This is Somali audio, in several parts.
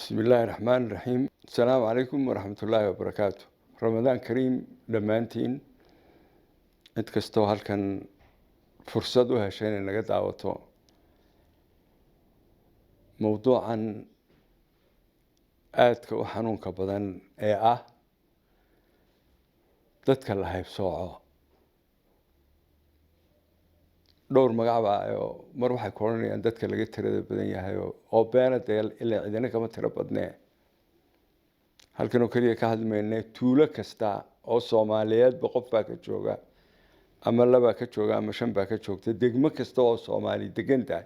Bismi illaahi raxmaan raxiim. Asalaamu calaykum waraxmatullaahi wabarakaatu. Ramadaan kariim dhammaantiin. Cid kastoo halkan fursad u heshay inay naga daawato mowduucan aadka u xanuunka badan ee ah dadka la haybsooco, dhowr magac baa oo mar waxay ku odhanayaan dadka laga tirada badan yahay oo beena, dee ilaa cidina kama tiro badnee. Halkan oo keliya ka hadli, tuulo kasta oo Soomaaliyeedba qof baa ka jooga, ama labaa ka jooga, ama shan baa ka joogta, degmo kasta oo Soomaali degan tahay.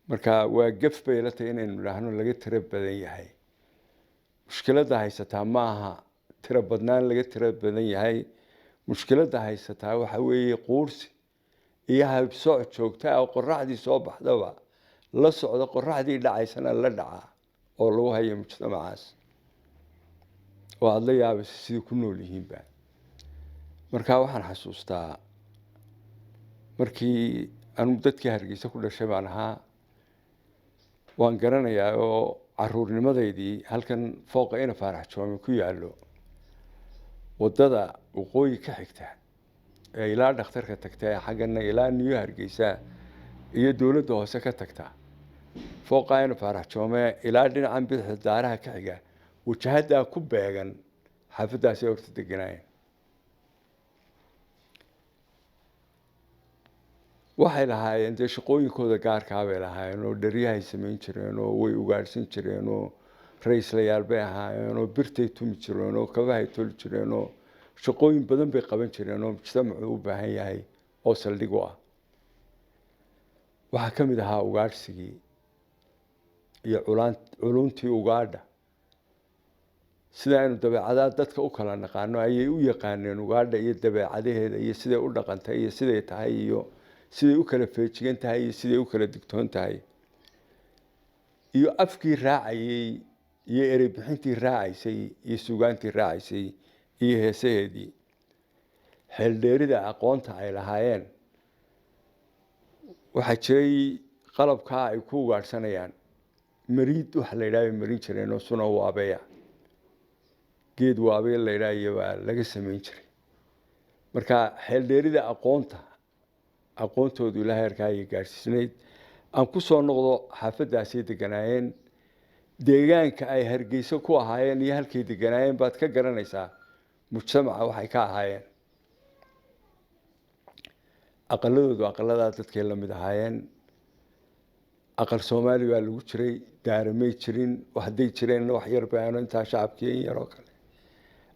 Marka waa gef bay la tahay inaynu idhaahno laga tiro badan yahay. Mushkiladda haysataa ma aha tiro badnaan laga tiro badan yahay. Mushkiladda haysataa waxa weeye quursi iyo haybsooc joogta ah oo qoraxdii soo baxdaba la socda, qoraxdii dhacaysana la dhaca, oo lagu hayo mujtamacaas oo aada la yaabaysa sidai ku nool yihiinba. Marka waxaan xasuustaa markii anugu dadkii Hargeysa ku dhashay baan ahaa, waan garanayaa oo caruurnimadaydii halkan fooqa Ina Faarax Joome ku yaallo, waddada waqooyi ka xigta ee ilaa dhakhtarka tagta, ee xaggana ilaa New Hargeysa iyo dowladda hoose ka tagta, fooqa Ina Faarax Joome ilaa dhinacan bidixda daaraha ka xiga, wajahaddaa ku beegan, xaafaddaasay horta deganaayeen. Waxay lahaayeen dee shaqooyinkooda gaarkaa bay lahaayeen, oo dheryahay samayn jireen, oo way ugaadhsan jireen, oo ra-iislayaal bay ahaayeen, oo birtay tumi jireen, oo kabahay toli jireen, oo shaqooyin badan bay qaban jireen oo mujtamacu u baahan yahay oo saldhig u ah. Waxaa ka mid ahaa ugaadhsigii iyo culuntii ugaadha. Sida aynu dabeecadaha dadka u kala naqaano ayay u yaqaaneen ugaadha iyo dabeecadaheeda, iyo siday u dhaqantay, iyo siday tahay, iyo siday u kala feejigan tahay, iyo siday u kala digtoon tahay, iyo afkii raacayey, iyo erey bixintii raacaysay, iyo sugaantii raacaysay, iyo heesaheedii. Xeeldheerida aqoonta ay lahaayeen, waxaa jiray qalabkaa ay ku ugaadhsanayaan. Mariid waxa la yidhaha bay marin jireen oo suna waabeya, geed waabeya la yidhaha iyo baa laga samayn jiray. Marka xeeldheerida aqoonta, aqoontoodu ilaa heerkaa ayay gaadhsiisnayd. Aan ku soo noqdo xaafaddaasay deganaayeen. Deegaanka ay Hargeysa ku ahaayeen iyo halkay deganaayeen baad ka garanaysaa mujtamaca waxay ka ahaayeen. Aqaladoodu aqaladaa dadkay la mid ahaayeen. Aqal Soomaali baa lagu jiray, daaramay jirin. Hadday jireenna wax yar baano intaa shacabkii in yaroo kale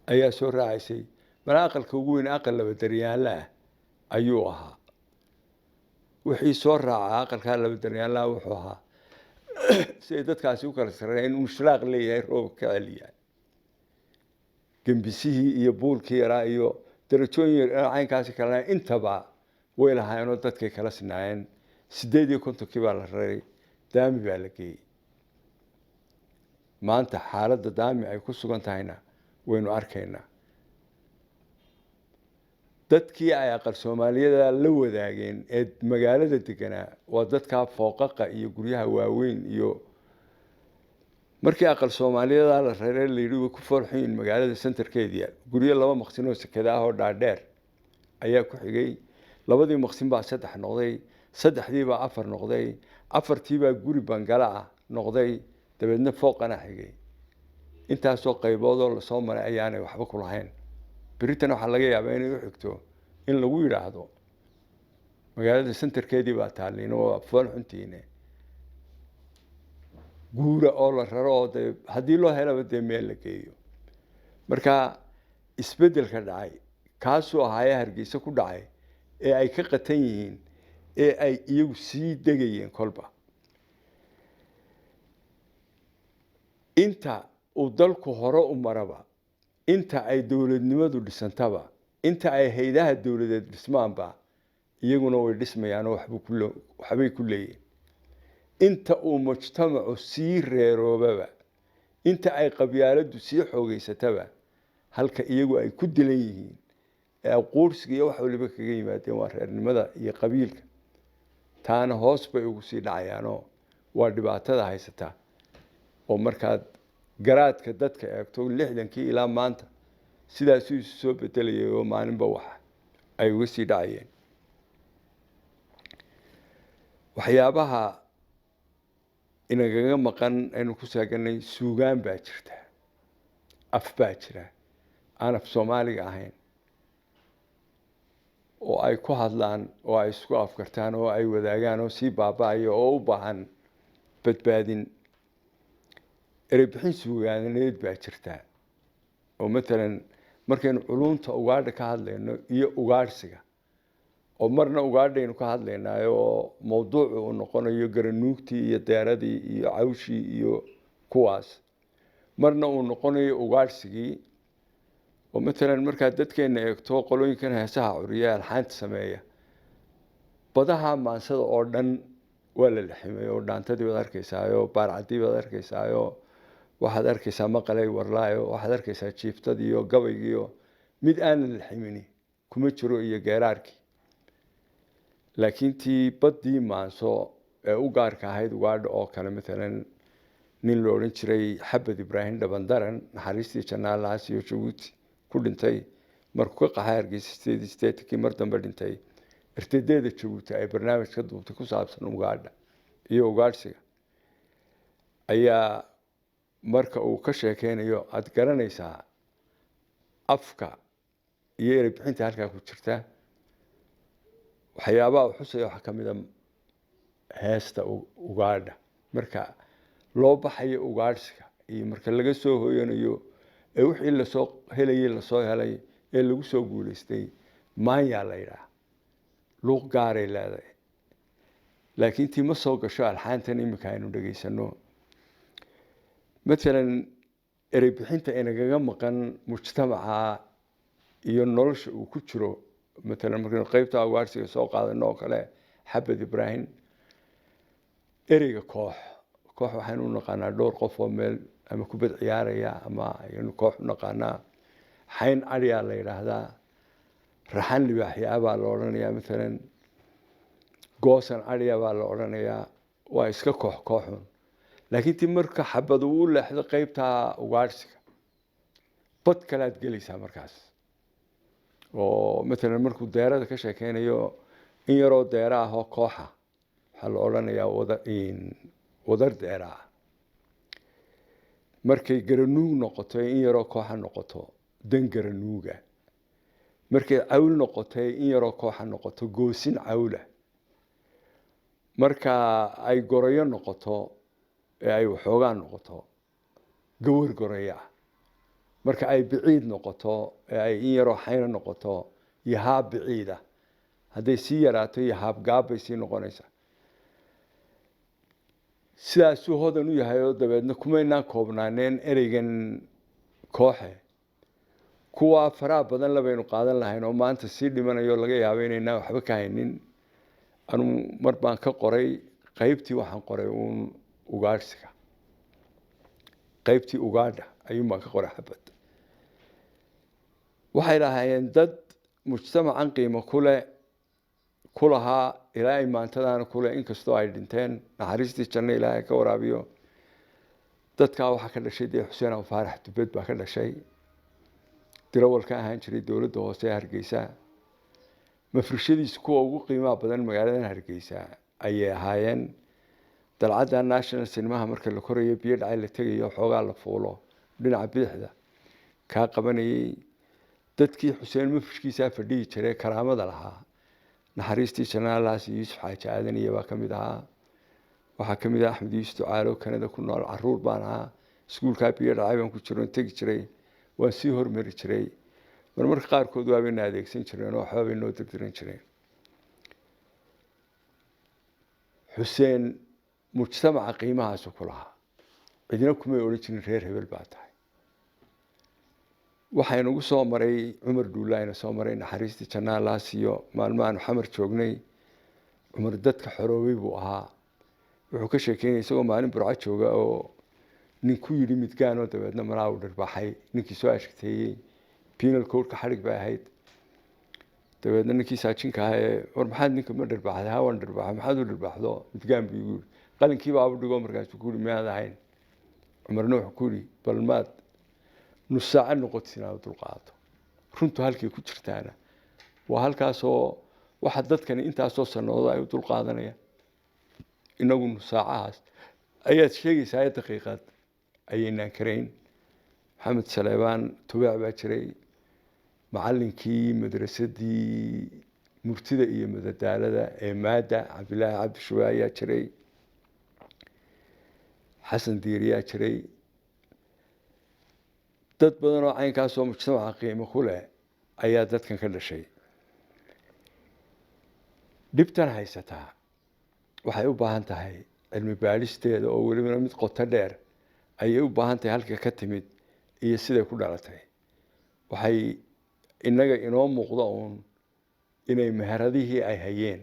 ayaa soo raacaysay. Mana aqalka ugu weyn aqal laba daryaanla ah ayuu ahaa. Wixii soo raacaa aqalkaa laba daryaanlaha wuxuu ahaa, siday dadkaasi u kala sarreeyeen, inuu shiraaq leeyahay, roobka ka celiya, gembisihii iyo buulkii yaraa iyo darajooyin caynkaasi kalena intaba way lahaayeenoo dadkay kala sinaayeen. 58-kii baa la raray, Daami baa la geeyey. Maanta xaaladda Daami ay ku sugan tahayna waynu arkaynaa. Dadkii ay aqal Soomaaliyada la wadaageen ee magaalada deganaa waa dadkaa fooqaqa iyo guryaha waaweyn. Iyo markii aqal Soomaaliyada la raray, la yidhi way ku foolxuyin magaalada centerkeedii, guryo laba maqsin oo sekada ah oo dhaadheer ayaa ku xigay. Labadii maqsin baa saddex noqday, saddexdii baa afar noqday, afartii baa guri bangala ah noqday, dabeedna fooqana xigay. Intaasoo qayboodoo lasoo maray ayaanay waxba ku lahayn. Beritan waxaa laga yaabaa inay u xigto in lagu yidhaahdo magaalada centerkeedii baa taallin oo fool xuntiine, guura oo la raro, oo dee haddii loo helaba dee meel la geeyo. Marka isbeddelka dhacay kaasuu ahaayee Hargeysa ku dhacay ee ay ka qatan yihiin ee ay iyagu sii degayeen kolba. Inta uu dalku hore u maraba, inta ay dowladnimadu dhisantaba, inta ay haydaha dowladeed dhismaanba, iyaguna way dhismayaanoo waxbay ku leeyihin. Inta uu mujtamacu sii reeroobaba, inta ay qabyaaladdu sii xoogeysataba, halka iyagu ay ku dilan yihiin ee quursiga iyo wax waliba kaga yimaadeen waa reernimada iyo qabiilka. Taana hoos bay ugu sii dhacayaanoo waa dhibaatada haysataa. Oo markaad garaadka dadka eegto 60-kii ilaa maanta sidaasuu isu soo bedelayay, oo maalinba waxa ay uga sii dhacayeen. Waxyaabaha inagaga maqan aynu ku saaganay, suugaan baa jirta, af baa jira aan af Soomaaliga ahayn oo ay ku hadlaan oo ay isku afkartaan oo ay wadaagaan oo sii baaba-ayo oo u baahan badbaadin. Ereybixin suugaaneed baa jirta oo matalan markaynu culunta ugaadha ka hadlayno iyo ugaadhsiga, oo marna ugaadhaynu ka hadlaynaayo oo mawduucu uu noqonayo garanuugtii iyo deeradii iyo cawshii iyo kuwaas, marna uu noqonayo ugaadhsigii, oo matalan markaad dadkeena eegto qolooyinkan heesaha curiya, alxaanta sameeya, badaha maansada oo dhan waa la liximay, oo dhaantadii baad arkaysaayo, baarcadii baad arkaysaayo, waxaad arkaysaa maqalay warlaayo, waxaad arkaysaa jiiftadii iyo gabaygiiyo, mid aan la liximini kuma jiro, iyo geeraarkii. Laakiin tii baddii maanso ee u gaarka ahayd ugaadha oo kale, matalan nin la odhan jiray Xabad Ibraahim Dhabandaran, naxariistii jannaalahaas iyo Jabuuti ku dhintay markuu ka qaxay Hargeysa 88-kii, mar dambe dhintay, ertadeeda Jabuuti ay barnaamij ka duubtay ku saabsan ugaadha iyo ugaadhsiga, ayaa marka uu ka sheekeynayo aada garanaysaa afka iyo erey bixinta halkaa ku jirta. Waxyaabaha uu xusaya waxaa ka mid a heesta ugaadha marka loo baxayo ugaadhsiga iyo marka laga soo hoyanayo ee wixii lasoo helayay lasoo helay ee lagu soo guuleystay, maanyaa la yidhaah, luuq gaaray leedahay. Laakiin tii ma soo gasho alxaantan iminka aynu dhegaysano. Matalan erey bixinta inagaga maqan mujtamaca iyo nolosha uu ku jiro, matalan markaynu qeybta ugaadhsiga soo qaadano oo kale, Xabad Ibraahim ereyga koox, koox waxaynu u naqaanaa dhowr qof oo meel ama kubad ciyaaraya ama ayaynu koox u naqaanaa. Xayn adhiyaa la yidhaahdaa, raxan libaaxyaa baa la odhanayaa, matalan goosan adhiya baa la odhanayaa, waa iska koox kooxun. Laakiin tii marka Xabad uu u leexdo qeybta ugaadhsiga, bad kalead gelaysaa markaas, oo matalan markuu deerada ka sheekeynayo, in yaroo deera ah oo kooxa waxaa la odhanayaa wadar deera ah. Markay garanuug noqoto, in yaroo kooxa noqoto, dan garanuuga. Markay cawl noqotay, in yaroo kooxa noqoto, goosin cawla. Marka ay gorayo noqoto ee ay waxoogaa noqoto, gawar goraya ah. Marka ay biciid noqoto ee ay in yaroo xayno noqoto, yahaab biciida. Hadday sii yaraato, yahaab gaab bay sii noqonaysaa. Sidaasuu hodan u yahay, oo dabeedna kumaynaan koobnaaneen ereygan kooxe, kuwaa faraha badan labaynu qaadan lahayn oo maanta sii dhimanayo, laga yaabo inaynaan waxba ka haynin. Anuu mar baan ka qoray qaybtii, waxaan qoray uun ugaadhsiga, qaybtii ugaadha ayuun baan ka qoray. Xabad waxay lahaayeen dad mujtamacan qiimo kule ku lahaa ilaa ay maantadaana kule, inkastoo ay dhinteen, naxariistii janno Ilaahay ka waraabiyo. Dadkaa waxaa ka dhashay dee Xuseen Aw Faarax Dubed baa ka dhashay, dirawal ka ahaan jiray dowladda hoose ee Hargeysa. Mafrishadiisa kuwa ugu qiimaha badan magaaladan Hargeysa ayay ahaayeen. Dalcadda National Cinemaha marka la korayo, biyo dhacay la tegayo, xoogaa la fuulo, dhinaca bidixda kaa qabanayay. Dadkii Xuseen mafrishkiisaa fadhiyi jiray karaamada lahaa, naxariistii janaalahaas, Yuusuf Xaaji Aadan iyo baa ka mid ahaa. Waxaa ka mid ah Axmed Yuusuf Ducaalo, Kanada ku nool. Caruur baan ahaa, iskuulkaa biyo dhacay baan ku jiro, tegi jiray, waan sii hormari jiray. Marmarka qaarkood waabayna adeegsan jireen oo waxba bay noo dirdiran jireen. Xuseen mujtamaca qiimahaasu ku lahaa, cidina kumay odhan jirin reer hebel baa tahay. Waxaynugu soo maray Cumar Dhuulaayna soo maray, naxariistii jannaalahaas iyo maalmahaanu Xamar joognay. Cumar dadka xoroobay buu ahaa. Wuxuu ka sheekeynaya isagoo maalin Burco jooga oo nin ku yidhi midgaanoo, dabeedna malaa uu dharbaaxay ninkii soo ashkateeyey. Penal codeka xadhig bay ahayd. Dabeedna ninkii saajinka ahaa ee, "War maxaad ninka ma dharbaaxday?" "Ha, waan dharbaaxay." "Maxaad u dharbaaxdo?" "Midgaan," buu igu yidhi. Qalinkii baabu dhigo, markaasuu ku yidhi, "Miyaad ahayn?" Cumarna wuxuu ku yidhi bal maad nus saaco noqotid inaad dulqaadato. Runtu halkay ku jirtaana waa halkaasoo waxa dadkani intaasoo sannadood ay u dulqaadanayaan, inagu nus saacahaas ayaad sheegaysaa ee daqiiqad ayaynaan karayn. Maxamed Saleebaan Tubaac baa jiray, macallinkii madrasadii murtida iyo madadaalada ee maadda Cabdilaahi Cabdishuba ayaa jiray, Xasan Diiriyaa jiray, dad badan oo caynkaasoo mujtamaca qiimo ku leh ayaa dadkan ka dhashay. Dhibtan haysataa waxay u baahan tahay cilmi baadhisteeda oo welibana mid qoto dheer ayay u baahan tahay, halka ka timid iyo siday ku dhalatay. Waxay innaga inoo muuqda uun inay meheradihii ay hayeen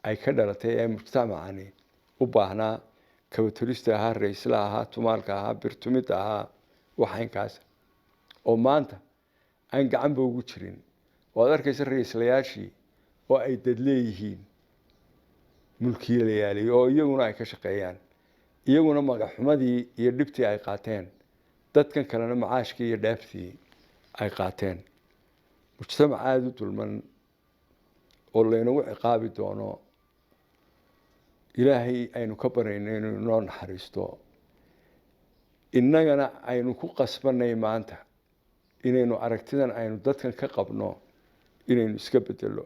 ay ka dhalatay ee mujtamacani u baahnaa, kabatolista ahaa, raysla ahaa, tumaalka ahaa, birtumidda ahaa, waxaynkaas oo maanta aan gacanba ugu jirin. Oo aad arkaysa raiislayaashii oo ay dad leeyihiin, mulkiilayaali, oo iyaguna ay ka shaqeeyaan, iyaguna magaxxumadii iyo dhibtii ay qaateen, dadkan kalena macaashkii iyo dheeftii ay qaateen. Mujtamac aada u dulman oo laynagu ciqaabi doono, Ilaahay aynu ka barayno inuu inoo naxariisto, innagana aynu ku qasbanay maanta inaynu aragtidan aynu dadkan ka qabno inaynu iska bedelo.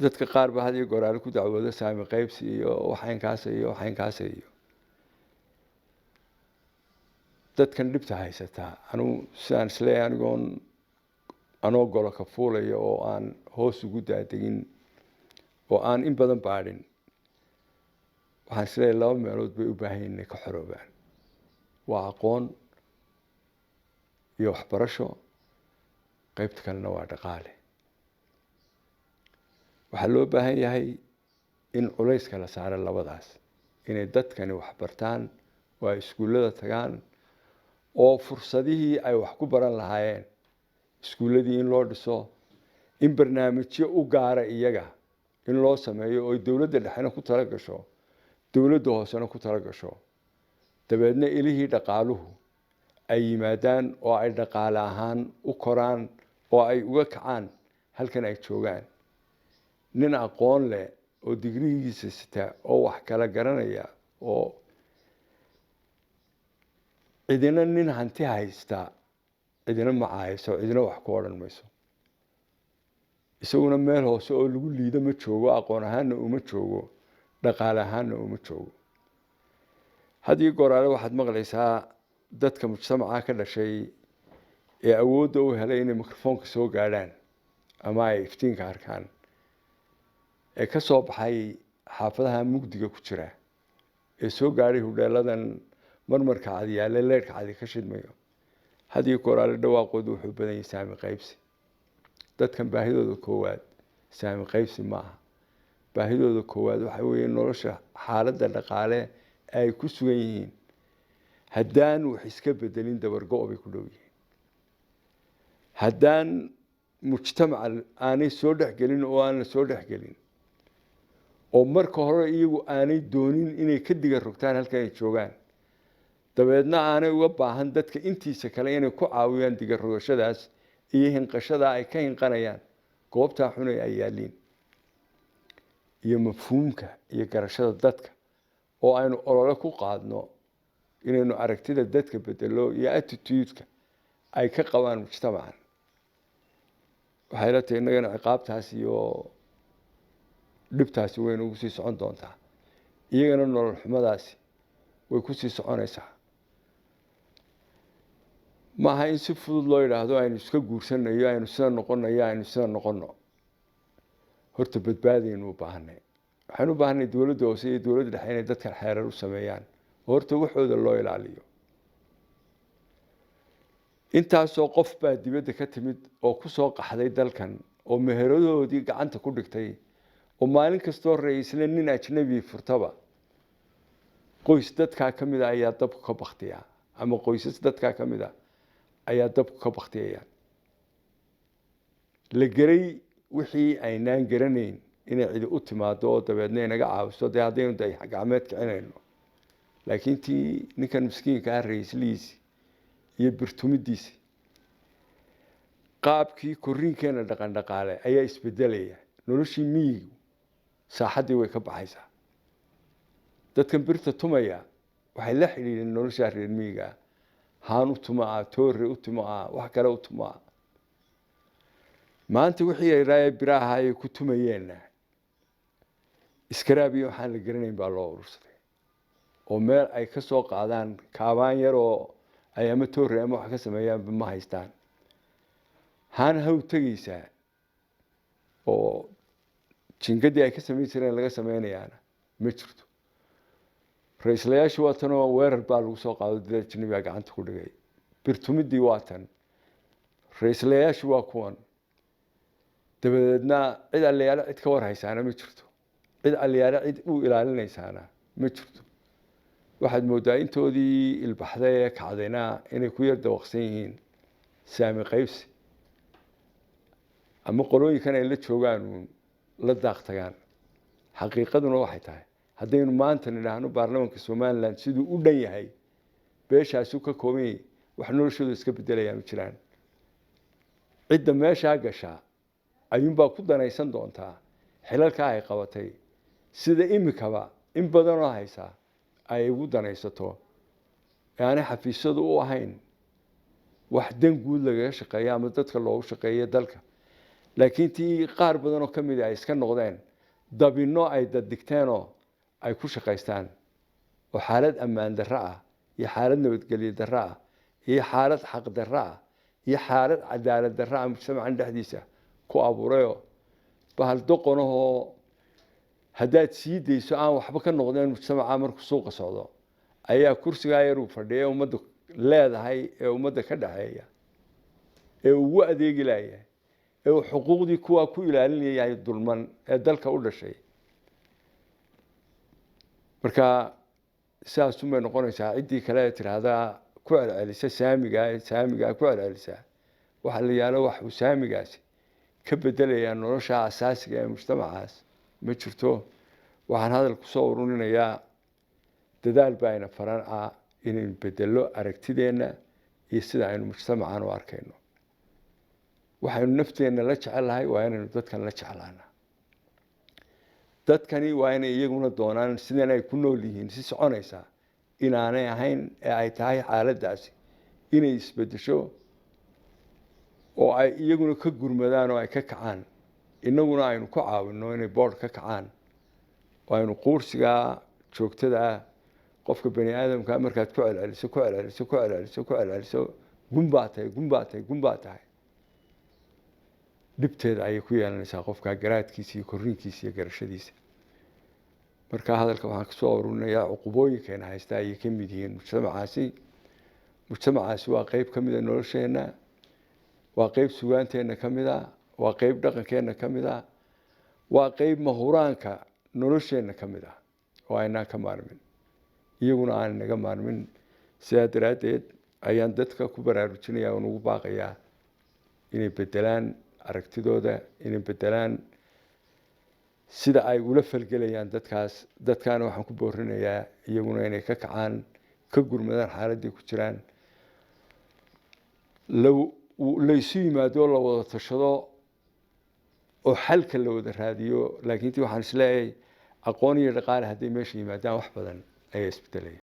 Dadka qaar ba had iyo goraale ku dacwooda saami qaybsi iyo waxaynkaasa iyo waxaynkaasa iyo dadkan dhibta haysataa. Anugu sidaan isleeyahay, anigoon anoo golo ka fuulaya oo aan hoos ugu daadegin oo aan in badan baadhin, waxaan isleeyahay laba meelood bay u baahan yihin inay ka xoroobaan: waa aqoon iyo waxbarasho, qaybta kalena waa dhaqaale. Waxaa loo baahan yahay in culayska la saaro labadaas, inay dadkani waxbartaan oo ay iskuullada tagaan, oo fursadihii ay wax ku baran lahaayeen iskuulladii in loo dhiso, in barnaamijyo u gaara iyaga in loo sameeyo oo dowladda dhexena ku tala gasho, dowladda hoosena ku tala gasho, dabeedna ilihii dhaqaaluhu ay yimaadaan oo ay dhaqaale ahaan u koraan oo ay uga kacaan halkan ay joogaan. Nin aqoon leh oo digrigiisa sita oo wax kala garanaya oo cidina nin hanti haysta cidina ma caayso, cidina wax ku odhan mayso, isaguna meel hoose oo lagu liido ma joogo, aqoon ahaanna uma joogo, dhaqaale ahaanna uma joogo. Haddii goraale waxaad maqlaysaa dadka mujtamaca ka dhashay ee awoodda u helay inay mikrofoonka soo gaadhaan ama ay iftiinka arkaan, ee ka soo baxay xaafadaha mugdiga ku jira, ee soo gaadhay hudheeladan marmarka cadiyaale leyrhka cadi ka shidmayo, haddii goraale dhawaaqoodu wuxuu badan yahay saami qaybsi. Dadkan baahidooda koowaad saami qaybsi ma aha. Baahidooda koowaad waxa weeye nolosha xaaladda dhaqaale ay ku sugan yihiin haddaan wax iska bedelin dabargo' bay ku dhow yihiin. Haddaan mujtamaca aanay soo dhexgelin oo aan la soo dhexgelin, oo marka hore iyagu aanay doonin inay ka diga rogtaan halkan ay joogaan, dabeedna aanay uga baahan dadka intiisa kale inay ku caawiyaan diga rogashadaas iyo hinqashadaa ay ka hinqanayaan goobtaa xun ee ay yaalliin, iyo mafhuumka iyo garashada dadka oo aynu olole ku qaadno inaynu aragtida dadka bedelo iyo attitude-ka ay ka qabaan mujtamacan. Waxay la tahay innagana ciqaabtaas iyo dhibtaasi wayna ugu sii socon doontaa, iyagana nolol xumadaasi way ku sii soconaysaa. Maaha in si fudud loo yidhaahdo aynu iska guursanayo, aynu sida noqonayo, aynu sida noqono. Horta badbaadaynu u baahanay. Waxaynu u baahanay dowladda hoose iyo dowladda dhexe inay dadkan xeerar u sameeyaan oo horta waxooda loo ilaaliyo. Intaasoo qof baa dibadda ka timid oo ku soo qaxday dalkan oo meheradahoodii gacanta ku dhigtay, oo maalin kastoo ra'iisle nin ajnabi furtaba qoys dadkaa ka mid a ayaa dabku ka baktiya, ama qoysas dadkaa ka mid a ayaa dabku ka baktiyayaan. La geray wixii aynaan garanayn inay cidi u timaado oo dabeedna inaga caawiso. Dee haddaynu dayax gacmeed kicinayno, Laakiin tii ninkan miskiinka ah raislihiisi iyo birtumidiisi, qaabkii korriinkeena dhaqan dhaqaale ayaa isbedelaya. Noloshii miyigu saaxaddii way ka baxaysaa. Dadkan birta tumaya waxay la xidhiidheen noloshaa reer miyiga ah, haan u tumaa, toore u tumaa, wax kale u tumaa. Maanta wixii ay raaya biraha ay ku tumayeenna iskaraabiyo waxaan la garanayn baa loo urursaday, oo meel ay ka soo qaadaan kaabaan yar oo ay ama toore ama wax ka sameeyaanba ma haystaan. Haan haw tegaysaa oo jingadii ay ka samayn jireen laga sameynayaana ma jirto. Ra-iislayaashii waa tan oo weerar baa lagu soo qaado, dad ajnabigaa gacanta ku dhigay. Birtumidii waa tan, ra-iislayaashii waa kuwan. Dabadeedna cid allayaale cid ka war haysaana ma jirto, cid allayaale cid u ilaalinaysaana ma jirto. Waxaad moodaa intoodii ilbaxday ee kacdayna inay ku yar dawaqsan yihiin saami qaybsi, ama qolooyinkan ay la joogaan uun la daaq tagaan. Xaqiiqaduna waxay tahay, haddaynu maanta nidhaahno baarlamaanka Somaliland siduu u dhan yahay beeshaasuu ka kooban yahay, wax noloshooda iska bedelayaa ma jiraan. Cidda meeshaa gashaa ayuunbaa ku danaysan doontaa xilalkaa ay qabatay, sida imikaba in badanoo haysaa ay ugu danaysato ee aanay xafiisyadu u ahayn wax dan guud lagaga shaqeeya ama dadka loogu shaqeeyo dalka. Laakiin tii qaar badan oo ka mid ay iska noqdeen dabinno ay daddigteenoo ay ku shaqaystaan, oo xaalad ammaan darro ah iyo xaalad nabadgelyo darro ah iyo xaalad xaq darro ah iyo xaalad cadaalad darro ah mujtamacan dhexdiisa ku abuurayoo bahal doqonahoo haddaad sii dayso aan waxba ka noqdeen mujtamaca markuu suuqa socdo ayaa kursigaa yar uu fadhiya ummadda leedahay ee ummadda ka dhexeeya ee ugu adeegi layahay ee uu xuquuqdii kuwaa ku ilaalinayahay dulman ee dalka u dhashay. Marka sidaasun bay noqonaysaa. Ciddii kale ee tidhaahdaa ku celcelisa saamigaa, saamigaa ku celcelisaa, waxa la yaalo wax uu saamigaasi ka bedelayaa nolosha asaasiga ee mujtamacaas ma jirto. Waxaan hadal kusoo ururinayaa, dadaal baa ina faran ah inaynu bedello aragtideenna iyo sida aynu mujtamacan u arkayno. Waxaynu nafteenna la jecel lahay waa inaynu dadkan la jeclaanaa. Dadkani waa inay iyaguna doonaan sidan ay ku nool yihiin si soconaysaa inaanay ahayn, ee ay tahay xaaladdaasi inay isbedesho oo ay iyaguna ka gurmadaan oo ay ka kacaan, innaguna aynu ku caawinno inay boodh ka kacaan, oo aynu quursigaa joogtada ah qofka bani aadamka markaad ku celceliso, ku celceliso, ku celceliso, ku celceliso, gun baa tahay, gun baa tahay, gun baa tahay, dhibteeda ayay ku yeelanaysaa qofka garaadkiisa iyo korriinkiisa iyo garashadiisa. Marka hadalka waxaan kasoo ururinayaa, cuqubooyinkeena haysta ayay ka mid yihiin mujtamacaasi. Mujtamacaasi waa qeyb ka mida nolosheenna, waa qeyb sugaanteenna ka mid a, waa qeyb dhaqankeenna ka mid a, waa qeyb mahuraanka nolosheenna ka mid ah oo aynaan ka maarmin, iyaguna aan naga maarmin. Sidaa daraaddeed ayaan dadka ku baraarujinaya oon ugu baaqayaa inay bedelaan aragtidooda, inay bedelaan sida ay ula falgelayaan dadkaas. Dadkaana waxaan ku boorinayaa iyaguna inay ka kacaan, ka gurmadaan xaaladdii ku jiraan, laysu yimaado, la wada tashado oo xalka la wada raadiyo. Laakiin tii waxaan isleeyahay aqoon iyo dhaqaale hadday meesha yimaadaan wax badan ayaa isbedelaya.